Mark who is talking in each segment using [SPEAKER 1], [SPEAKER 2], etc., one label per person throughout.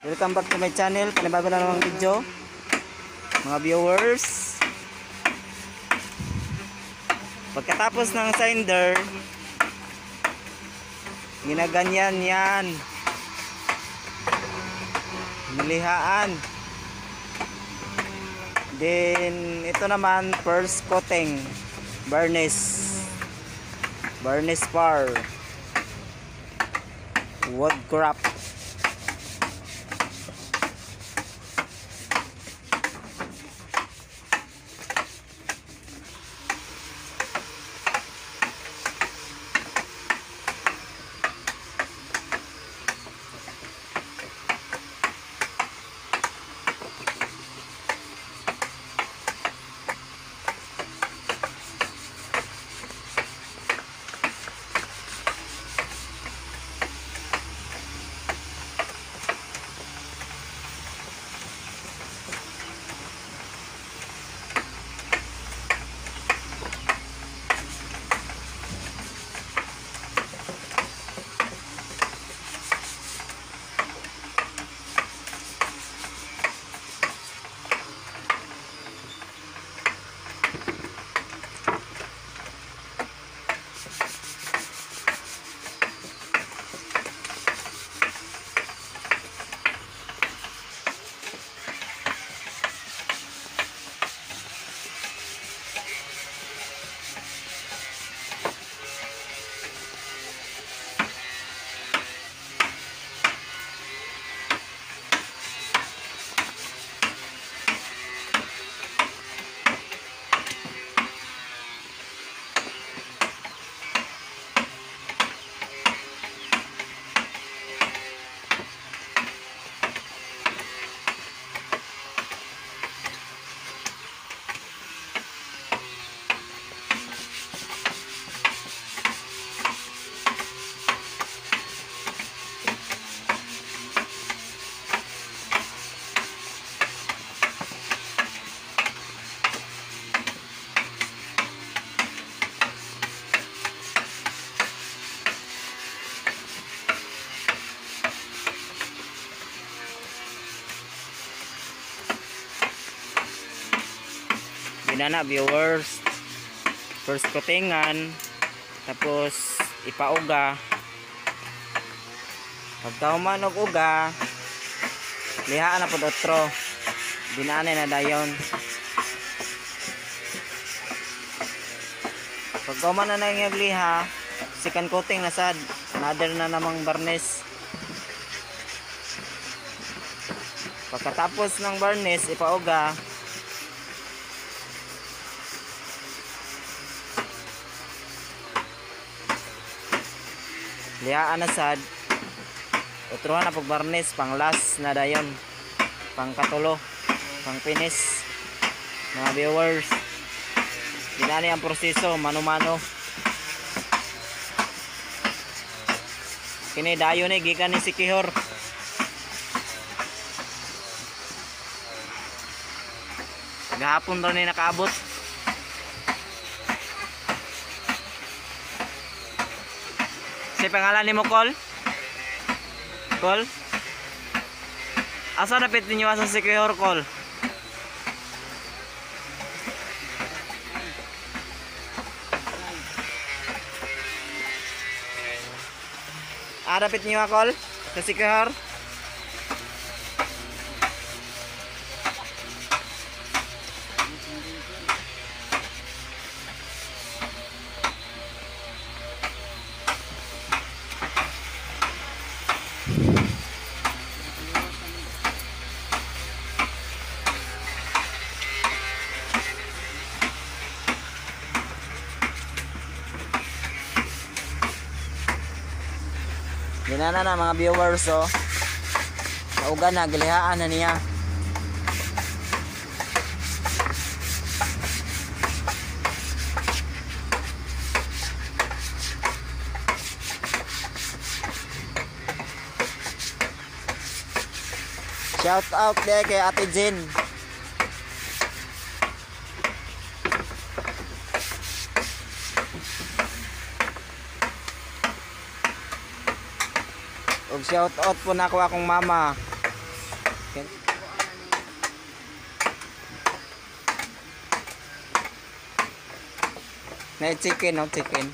[SPEAKER 1] Welcome back to my channel. Panibago na namang video, mga viewers. Pagkatapos ng sander, ginaganyan yan. Nilihaan. Then ito naman, first coating, varnish. Varnish par. Woodcraft. Ginana, viewers, first coatingan, tapos ipauga. Pagkahuman og uga, lihaan na pud otro, dinaanay na dayon. Pagkahuman na na yung liha, second coating na sad, another na namang varnish. Pagkatapos ng varnish, ipauga. Lihaan na sad, otruhan na pag varnish, pang last na dayon, pang katulo, pang finish, mga viewers. Dinani ang proseso, mano-mano. Kini dayon ni gikan ni Sikihor. Gahapon raw ni nakaabot. Si pangalan nimo, Kol? Kol? Asa dapit ninyo asa Sikihor, Kol? Ah, dapit ninyo, Kol? Sa Sikihor? Ginana na, mga viewers, oh. Nauga na, gilihaan na niya. Shout out de kay Ate Jen. Ug shout out po nako akong mama. Chicken. Na chicken, no chicken.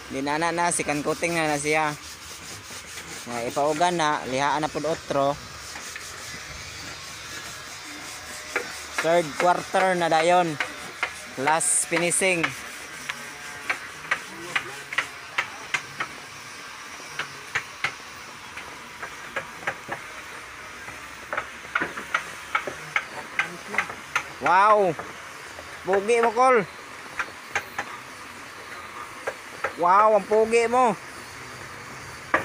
[SPEAKER 1] Dinana na, second coating na na siya. Na ipaugan na, lihaan na pud otro. Third quarter na dayon. Last finishing. Wow! Pugi mo, Kol. Wow, ang pugi mo.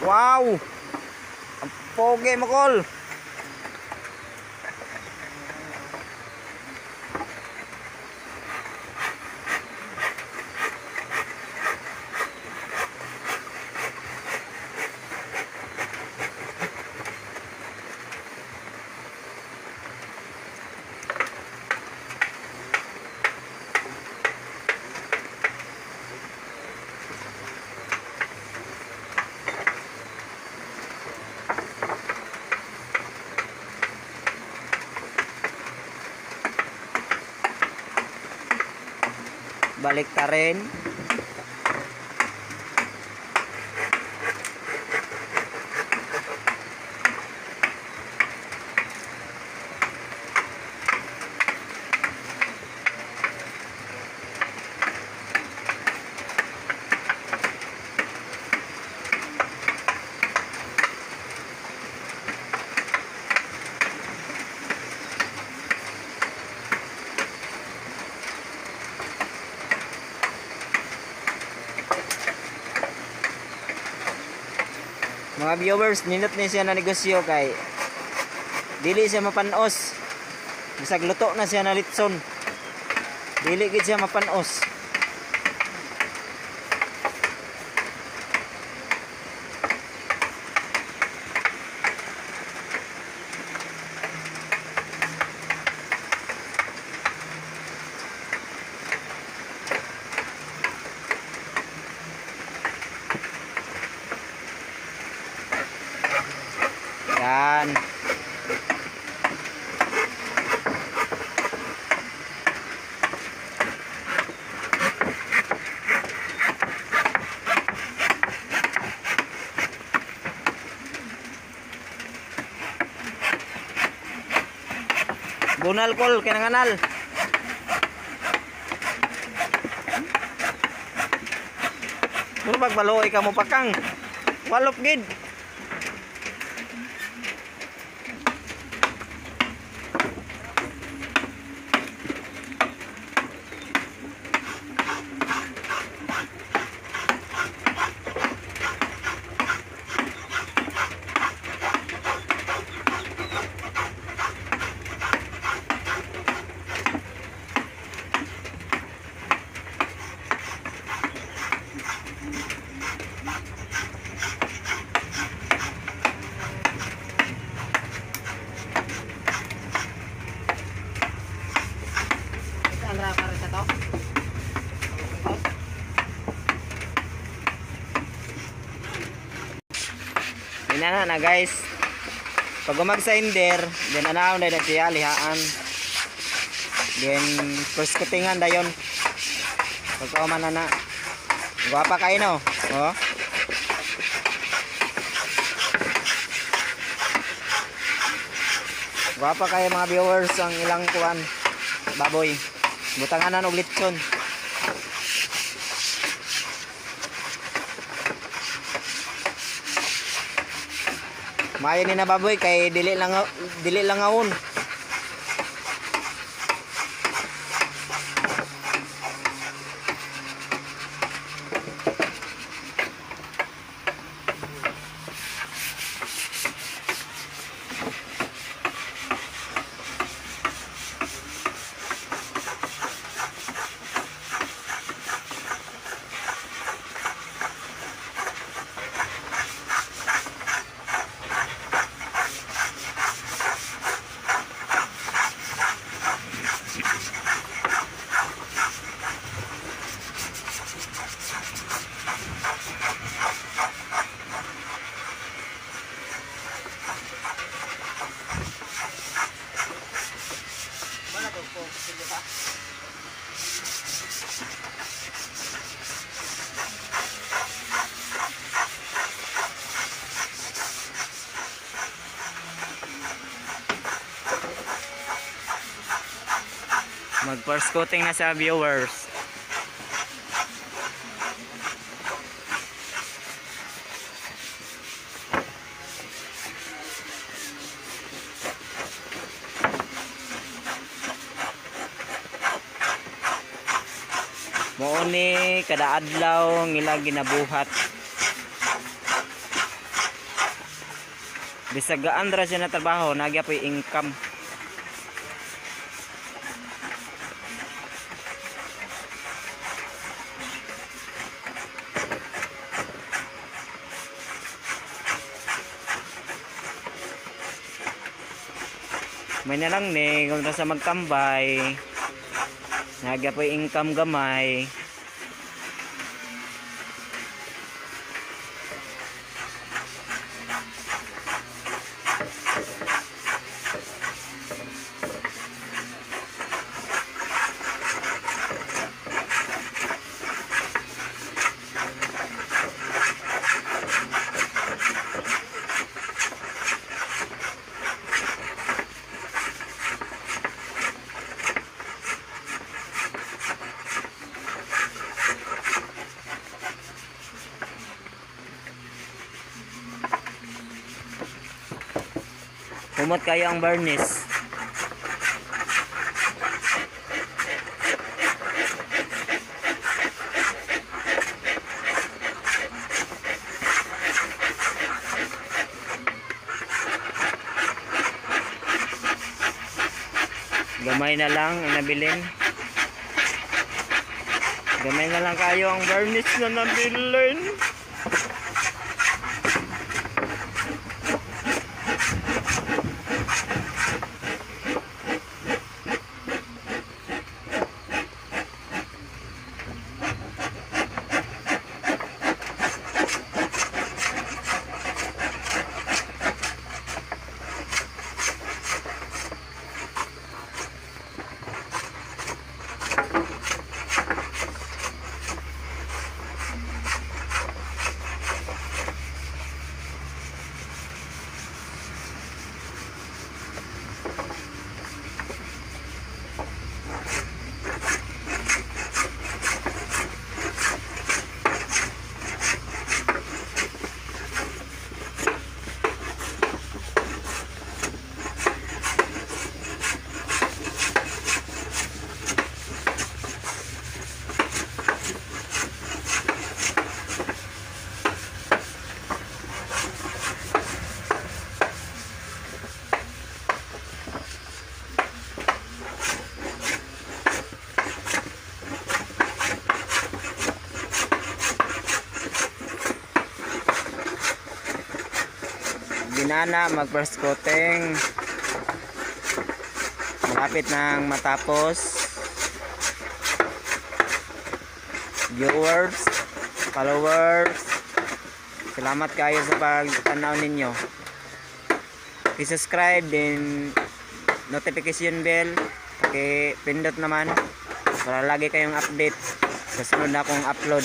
[SPEAKER 1] Wow! Ang pugi mo, Kol. Balik ta rin. Mga viewers, nindot ni siya na negosyo kay dili siya mapanos. Bisag luto na siya na litson. Dili gid siya mapanos. Yan. Bunal kol kinanganal. Puro pagbaloy ka mo pakang. Walop gid.
[SPEAKER 2] Saan ra para sa to?
[SPEAKER 1] Inana na guys. Pag umag sa inder, then anaon na siya lihaan. Then first kutingan dayon. Pagkauman na na. Gwapa kayo, no? Oh. Gwapa kayo, mga viewers, ang ilang kuan baboy. Butanganan og litson. Maayo ni na baboy kay dili lang awon.
[SPEAKER 2] Wala ko po. Sige pa.
[SPEAKER 1] Mag first coating na sa viewers. Mao ni kada adlaw ngila ginabuhat. Bisag gaan ra siya na trabaho, nagya po'y income. May na lang ni kung sa magtambay. Nagya po'y income gamay. Humot kayo ang varnish. Gamay na lang ang nabilin. Gamay na lang kayo ang varnish na nabilin. Binana mag first coating. Malapit nang matapos. Viewers, followers, salamat kayo sa pagtanaw ninyo. I-subscribe din, notification bell paki-pindot naman para lagi kayong update sa sunod na akong upload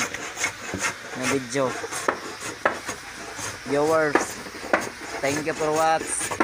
[SPEAKER 1] na video. Viewers, thank you for watch.